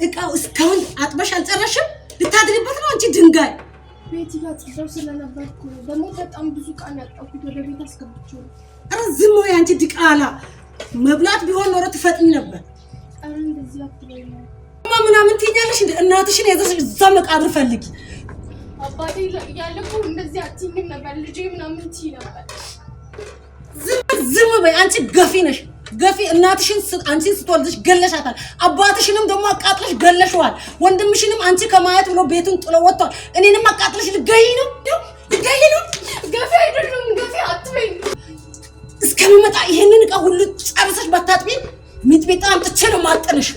እቃው እስካሁን አጥበሽ አልጨረሽም? ልታድሪበት ነው አንቺ ድንጋይ። ቤት እያጸዳሁ ስለነበርኩ ነው። ደግሞ በጣም ብዙ ዕቃ ነው ያጠብኩት። ወደ ቤት አስገብቼው ነው። ኧረ ዝም ወይ አንቺ ድቃላ። መብላት ቢሆን ኖሮ ትፈጥኝ ነበር። ኧረ እንደዚህ አትበይ ነው ምናምን ትይኛለሽ እንደ እናትሽን ያዘሽ እዛ መቃብር ፈልጊ። አባቴ እያለ እኮ እንደዚህ አትይኝም ነበር። ልጄ ምናምን ትይ ነበር። ዝም ዝም በይ አንቺ ገፊ ነሽ ገፊ። እናትሽን አንቺን ስትወልድሽ ገለሻታል። አባትሽንም ደግሞ አቃጥለሽ ገለሸዋል። ወንድምሽንም አንቺ ከማየት ብሎ ቤቱን ጥሎ ወጥቷል። እኔንም አቃጥለሽ ልገይ ነው ልገይ ነው። ገፊ አይደለም ገፊ አትበይ። እስከምመጣ ይሄንን እቃ ሁሉ ጨርሰሽ ባታጥቢ ሚጥሚጣ አምጥቼ ነው ማጠንሽ።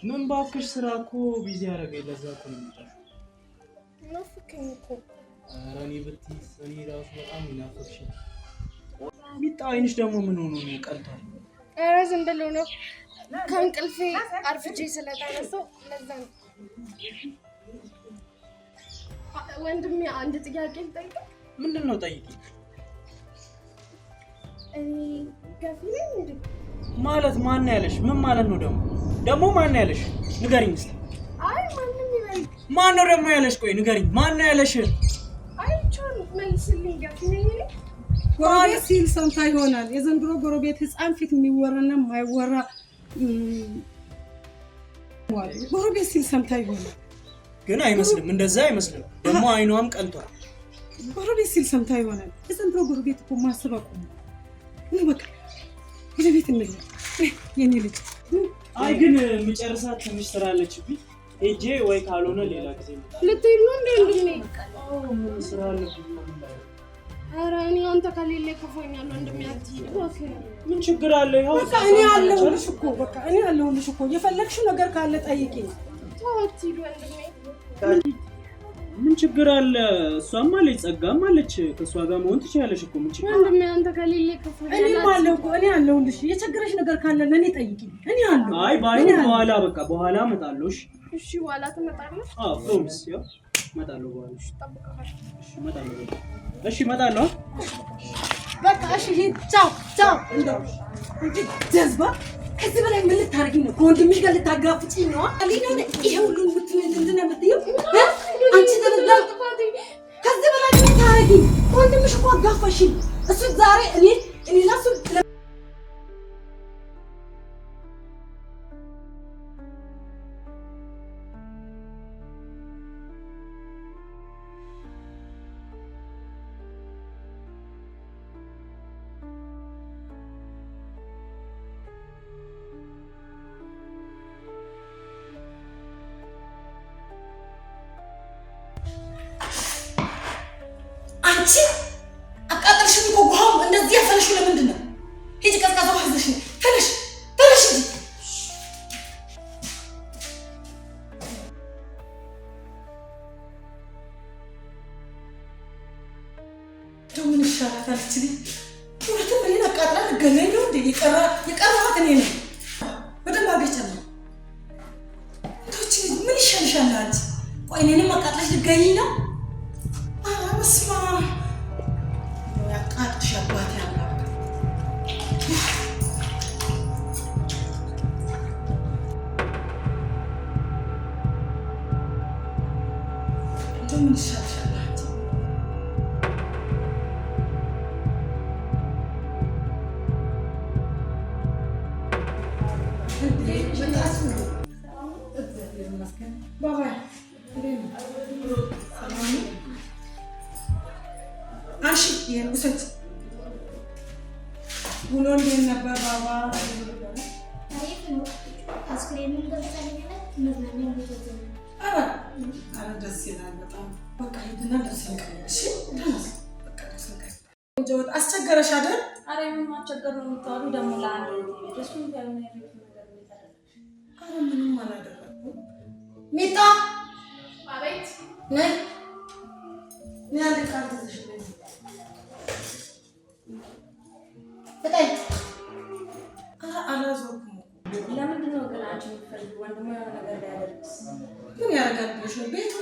ምን እባክሽ፣ ስራ እኮ busy ያደረገኝ። ለዛ እኮ ነው የመጣሽው። ናፍቀኝ እኮ። ኧረ እኔ ብትይስ፣ እኔ እራሱ በጣም ናፈቅሽኝ። ሚጣ አይንሽ ደግሞ ምን ሆኖ ነው ቀልቷል? ኧረ ዝም ብሎ ነው፣ ከእንቅልፌ አርፍጄ ስለተነሳሁ ለዛ ነው። ወንድሜ አንድ ጥያቄ ልጠይቅህ። ምንድን ነው? ጠይቂ። እኔ ገፊ ነኝ እንዴ? ማለት ማን ያለሽ? ምን ማለት ነው ደግሞ? ደግሞ ማን ያለሽ? ንገሪኝ እስኪ። አይ ማንም ይበል። ማን ነው ደግሞ ያለሽ? ቆይ ንገሪኝ፣ ማን ነው ያለሽ? አይ ቻው፣ መልስልኝ። ገፊ ነኝ እኔ? ጎረቤት ሲል ሰምታ ይሆናል። የዘንድሮ ጎረቤት ሕፃን ፊት የሚወራና የማይወራ ጎረቤት ሲል ሰምታ ይሆናል። ግን አይመስልም፣ እንደዛ አይመስልም። ደግሞ አይኗም ቀልቷል። ጎረቤት ሲል ሰምታ ይሆናል። የዘንድሮ ጎረቤት እኮ ማሰብ አቁሙ። በቃ ወደ ቤት እንግባ የኔ ልጅ። አይ ግን የምጨርሳት ትንሽ ስራ አለችብኝ። ሄጄ ወይ ካልሆነ ሌላ ጊዜ ልትሄድ ነው እንዴ ወንድሜ? ምን ስራ አለብኝ። ኧረ እኔ አንተ ከሌለ ይከፋኛል ወንድሜ። አትሂድ። ምን ችግር አለ? ይኸው በቃ እኔ አለሁልሽ እኮ በቃ እኔ አለሁልሽ እኮ። የፈለግሽው ነገር ካለ ጠይቂኝ። ተው አትሂድ ወንድሜ። ምን ችግር አለ? እሷም አለች ጸጋም አለች። ከእሷ ጋር መሆን ትችያለሽ እኮ ምን ችግር ወንድሜ አንተ ከሌለ ይከፋኛል። እኔም አለሁ እኮ እኔ አለሁልሽ። የቸገረሽ ነገር ካለ ለእኔ ጠይቂኝ። እኔ አለሁ። አይ ባይሆን በኋላ በቃ በኋላ እመጣለሁ። እሺ እሺ፣ በኋላ ትመጣለህ? አዎ promise። ያው እመጣለሁ በኋላ። እሺ፣ እጠብቅሃለሁ። እሺ እመጣለሁ። እሺ እመጣለሁ። በቃ እሺ፣ ሂድ። ቻው ቻው። እንደው እንጂ ጀዝባ ከዚህ በላይ ምን ልታደርጊ ነው? ከወንድምሽ ጋር ልታጋፍጪኝ ነው? ይሄ ሁሉ እንትን የምትይው አንቺ ተበላ። ከዚህ በላይ ምን ልታደርጊ? ከወንድምሽ እኮ አጋፋሽኝ። እሱ ዛሬ እኔ እኔና እሱ አንቺ አቃጠልሽኝ እኮ ውሃው እንደዚህ ያፈለሽው ለምንድን ነው? ሂጂ ቀዝቃዛ ውሃ ይዘሽ ነይ። ተነሽ ተነሽ እንጂ እንደው ምን ይሻላታል? እቺ ልጅ እውነትም እኔን አቃጥላ ልትገለኝ ነው እንዴ? የቀረኋት እኔ ነኝ። በደንብ አድርገሽ እንደው እቺ ልጅ ምን ይሻልሻል አንቺ? ቆይ እኔንም አቃጥለሽ ልትገይኝ ነው? ኧረ በስመ አብ ያቃጥልሽ አባቴ አምላክ። እንደው ምን ይሻልሻል አንቺ? እግዚአብሔር ይመስገን። ባባዬ እንዴት ነህ? ሰላም ነው? አንሺ ይሄን ውሰጂ። ውሎ እንዴት ነበር ባባ? ኧረ ኧረ ደስ ይላል በጣም። በቃ ሂድና ልብስ ልቀይር። እሺ ተነስ፣ በቃ ልብስ ልቀይር። ቆንጆ ወጥ አስቸገረሽ አይደል? ኧረ የምን ማስቸገር ነው የምታወሪው? ደግሞ ለአንድ እህቴ እሱም ያልሆነ የቤቱ ነገር እንዴት አደረግሽ? ኧረ ምንም አላደረኩም። ሚጣ አቤት። ነይ ነይ፣ አንድ ዕቃ ይዘሽ ነይ። ፍጠኝ። ኧረ አላዞርኩም እኮ። ለምንድን ነው ግን አንቺ የምትፈልጊው? ወንድሟ የሆነ ነገር ቢያደርግስ? ምን ያደርጋል ብለሽ ነው? ቤቱ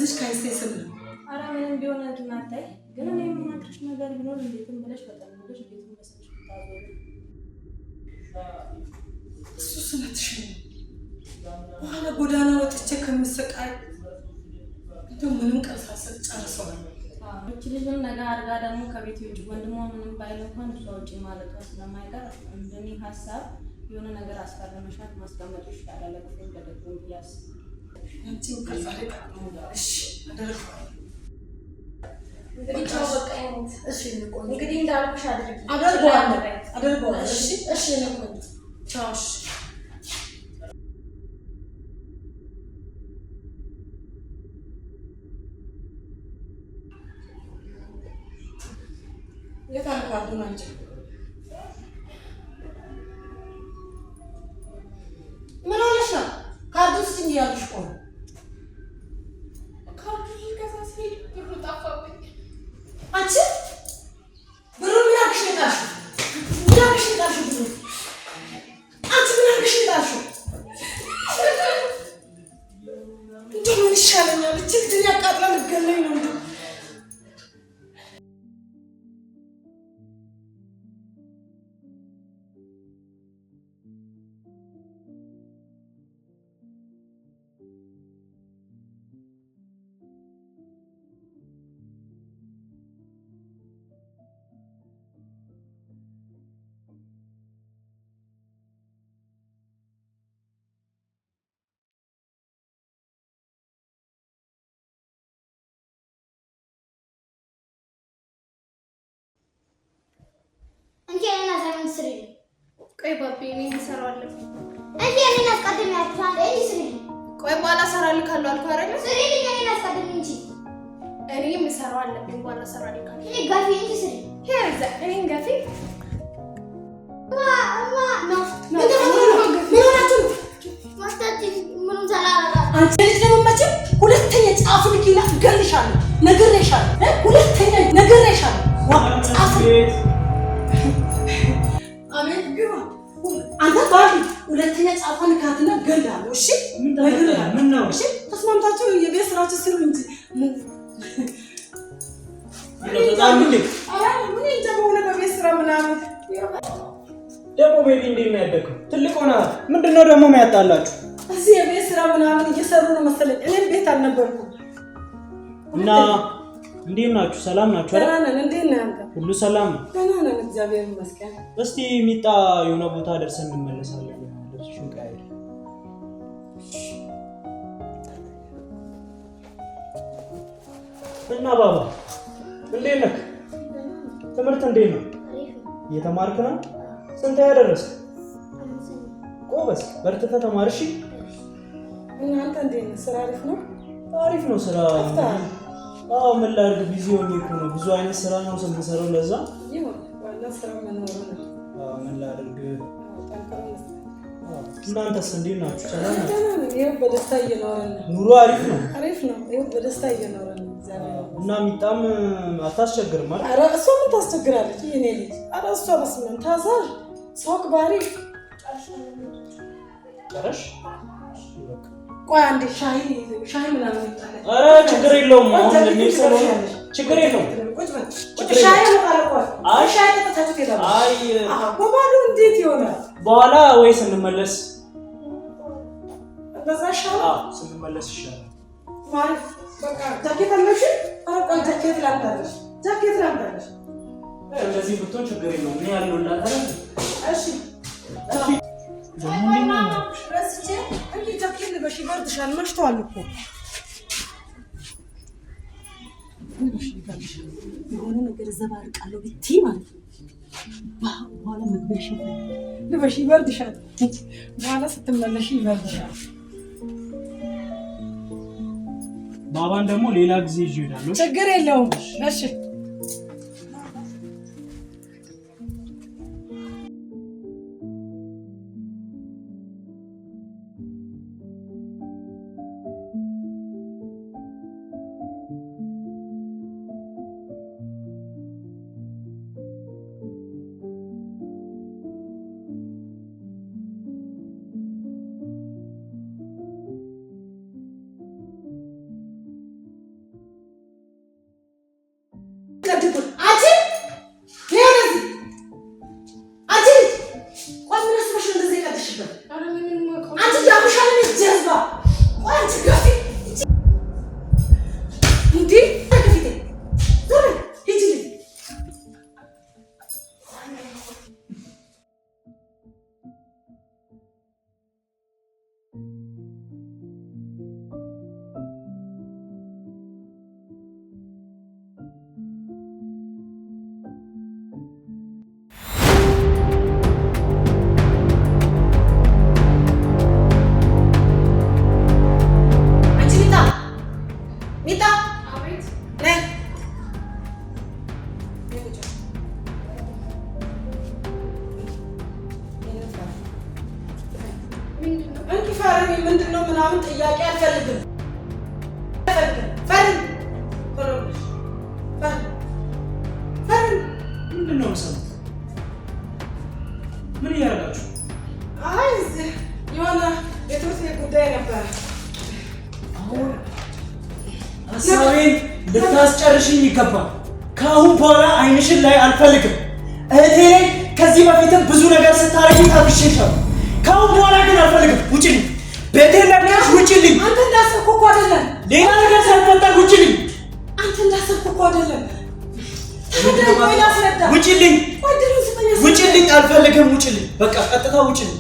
በዚች ካይሴ ስም ነው። ኧረ ምንም ቢሆን እንትን አታይ። ግን እኔ የምመክርሽ ነገር ቢኖር እንዴትም ብለሽ ፈጠን ብለሽ ቤቱን በስምሽ ብታዞሪ። እሱ ስነትሽን ነው። በኋላ ጎዳና ወጥቼ ከምሰቃይ እንደው ምንም ቀን ሳልሰጥ ጨርሰዋለሁ። እቺ ልጅም ነገ አድርጋ ደግሞ ከቤት ውጭ ወንድሟ ምንም ባይል እንኳን እሷ ውጭ ማለቷ ስለማይቀር እንደኔ ሀሳብ የሆነ ነገር አስፈርመሻት ማስቀመጡ ይሻላል። ለክፉም ለደጉም ብዬ አስባለሁ። አንቺ ምክር ዛሬ ጠቅሞኛል። እሺ አደርገዋለሁ። እንግዲህ ቻው በቃ ይሙት። እሺ የእኔ ቆንጆ እንግዲህ እንዳልኩሽ አድርጊ። አደርገዋለሁ አደርገዋለሁ። እሺ እሺ የእኔ ቆንጆ ቻው። እሺ የት አለ ካርዱን አንቺ? ምን ሆነሽ ነው? ካርዱን ስጭኝ እያልኩሽ እኮ ነው። ካርዱ ልገዛ ስሄድ ብሩ ጠፋብኝ። አንቺ ብሩን ምን አድርገሽ ነው የጣልሽው? ምን አድርገሽ ነው የጣልሽው ብሩን? አንቺ ምን አድርገሽ ነው የጣልሽው? እንደው ምን ይሻለኛል? እቺ ልጅ እኔ አቃጥላ ልትገለኝ ነው እንደው። እንጂ እኔን assignment ስሪልኝ። ቆይ ባቢ፣ እኔ የምሰራው አለብኝ። እንጂ እኔን አስቀድሚ ያልኩሽ አንዴ እንጂ ስሪልኝ። ቆይ በኋላ እሰራልካለሁ አልኩህ አይደለ? ስሪልኝ፣ እኔን አስቀድሚ እንጂ። እኔ የምሰራው አለብኝ፣ በኋላ እሰራልካለሁ። እኔ ጋፊ እንጂ ስሪልኝ። ሄርዘ እኔን ገፊ እማ እማ ነው ምን ተፈጥሮ ነው? ምን ሆናችሁ ነው? ማስታችን ምንም ሳላረጋ አንቺ ልጅ ደግሞ መቼም ሁለተኛ ጫፍ ልኪና እገልሻለሁ። ነግሬሻለሁ እ ሁለተኛ ነግሬሻለሁ። ዋ ጫፍ አቤት ግባ። አንተ ባቢ ሁለተኛ ጫፏን ካትና እገልሃለሁ። እሺ ምን ተፈጠረ? ምን ነው? እሺ ተስማምታችሁ የቤት ስራችሁ ስሩ እንጂ ምነው ተጣሉ እንዴ? ኧረ ምን እንጃ በሆነ በቤት ስራ ምናምን ደግሞ baby እንዴት ነው ያደግከው? ትልቅ ሆነሃል። ምንድነው ደግሞ የሚያጣላችሁ? እዚህ የቤት ስራ ምናምን እየሰሩ ነው መሰለኝ። እኔም ቤት አልነበርኩም። እና እንዴት ናችሁ? ሰላም ናችሁ ደህና አይደል? ነን። እንዴት ነህ አንተ? ሁሉ ሰላም ነው? ደህና ነን፣ እግዚአብሔር ይመስገን። እስቲ ሚጣ የሆነ ቦታ ደርሰን እንመለሳለን። ልብስሽን ቀያይሪ። እና ባባ እንዴት ነህ? ትምህርት እንዴት ነው? አሪፍ ነው። እየተማርክ ነው? ስንተኛ ደረስክ? አምስተኛ። ጎበዝ፣ በርትተህ ተማር እሺ። እናንተ እንዴት ነህ? ስራ አሪፍ ነው? አሪፍ ነው ስራ። ጠፍተሃል። አዎ ምን ላድርግ፣ busy ሆኜ እኮ ነው። ብዙ አይነት ስራ ነው የምሰራው። ለዛ ይሁን፣ ዋና ስራ መኖሩ ነው። አዎ ምን ላድርግ። አዎ፣ ጠንክሮ መስራት። አዎ፣ እናንተስ እንዴት ናችሁ? ሰላም ናችሁ? ደህና ነን። ይኸው በደስታ እየኖርን ነው። ኑሮ አሪፍ ነው። አሪፍ ነው። ይኸው በደስታ እየኖርን ነው። እግዚአብሔር ይመስገን። እና ሚጣም አታስቸግርም አይደል? ኧረ እሷ ምን ታስቸግራለች? የኔ ልጅ ኧረ እሷ በስመ አብ ታዛዥ፣ ሰው አክባሪ። ጨረሽ? በቃ። ቆይ አንዴ ሻይ ሻይ ምናምን ይጣላል። ኧረ ችግር የለውም። አሁን ጃኬት ልንሄድ ስለሆነ ትለብሻለሽ። ችግር የለውም። ቁጭ በል። ቁጭ ችግር ሻይ የለውም። አመጣለሁ። ቆይ አይ ሻይ ጠጥታችሁ ትሄዳላችሁ። አይ አሃ በባዶ እንዴት ይሆናል? በኋላ ወይ ስንመለስ፣ እንደዛ ይሻላል። አዎ ስንመለስ ይሻላል። አሪፍ በቃ ጃኬት አለሽ? ኧረ ቆይ ጃኬት ላምጣልሽ፣ ጃኬት ላምጣልሽ። እንደዚህ ብትሆን ችግር የለውም። እኔ ያለሁላት አይደል? እሺ ደግሞ እንዴት ነው የሚያምርብሽ? ረስቼ እንጂ ጃኬት ልበሽ፣ ይበርድሻል። መሽቷል እኮ ልበሽ፣ ይበርድሻል። የሆነ ነገር ዘባርቃለሁ ብትይ ማለት ነው። በኋላ መግቢያሽን ፈልጊ። ልበሽ፣ ይበርድሻል። በኋላ ስትመለሽ ይበርድሻል። ባባን ደግሞ ሌላ ጊዜ ይዤ እሄዳለሁ። ችግር የለውም። እሺ በል። ኧረ እኔ ምንም አውቀው አንቺ ያምሻል ጀዝባ። ቆይ አንቺ ገፊ እንዴ ከፊቴ ዞር በይ፣ ሂጂልኝ። አንቺ ሚጣ ሚጣ አቤት። ነይ ምንድን ነው? እንኪ ፈርሚ። ምንድን ነው ምናምን ጥያቄ አልፈልግም አልፈልግም። ፈርሚ ቶሎ ብለሽ ፈርሚ ፈርሚ። ምንድን ነው የምሰማው? ምን እያደረጋችሁ? አይ እዚህ የሆነ የትምህርት ቤት ጉዳይ ነበረ። አሁን ሀሳቤን ልታስጨርሽኝ ይገባል። ከአሁን በኋላ አይንሽን ላይ አልፈልግም። እህቴ ላይ ከዚህ በፊትም ብዙ ነገር ስታረጊ ታግሼሻለሁ። ከአሁን በኋላ ግን አልፈልግም። ውጭልኝ! ቤቴን ለቀሽ ውጭልኝ! አንተ እንዳሰብኩህ እኮ አይደለም። ሌላ ነገር ሳይፈጠር ውጭልኝ! አንተ እንዳሰብኩህ እኮ አይደለም። ተረዳኝ። ቆይ ላስረዳ። ውጭልኝ! ቆይ እድሉን ስጠኝ። ውጭልኝ! አልፈልግም! ውጭልኝ! በቃ ቀጥታ ውጭልኝ!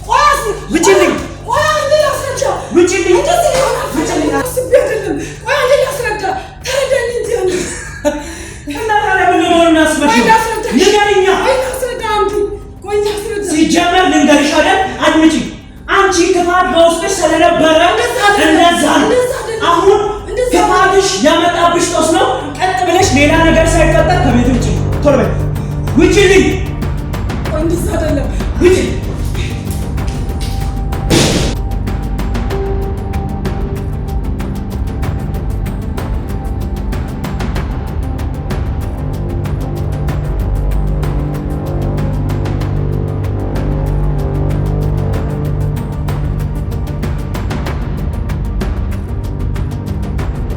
ቆይ አስ- ውጭልኝ! ቆይ አንዴ ላስረዳ። ውጭልኝ! እንደዚህ ሊሆን አልፈልግም። አስቤ አይደለም። ቆይ አንዴ ላስረዳ። ተረዳኝ እንጂ አንዴ። እና ታዲያ ምን ለመሆን የሚያስበሽ ቆይ ነው? ላስረዳ። ንገሪኛ! ቆይ ላስረዳ አንዴ። ቆይ ላስረዳ። ሲጀመር ልንገርሽ አይደል? አድምጪ። አንቺ ክፋት በውስጥሽ ስለነበረ እንደዛ አይደለም። እንደዛ ነው። እንደዛ አይደለም። አሁን እንደዛ ክፋትሽ ያመጣብሽ ጦስ ነው። ቀጥ ብለሽ ሌላ ነገር ሳይፈጠር ከቤት ውጭ ቶሎ በይ፣ ውጭልኝ።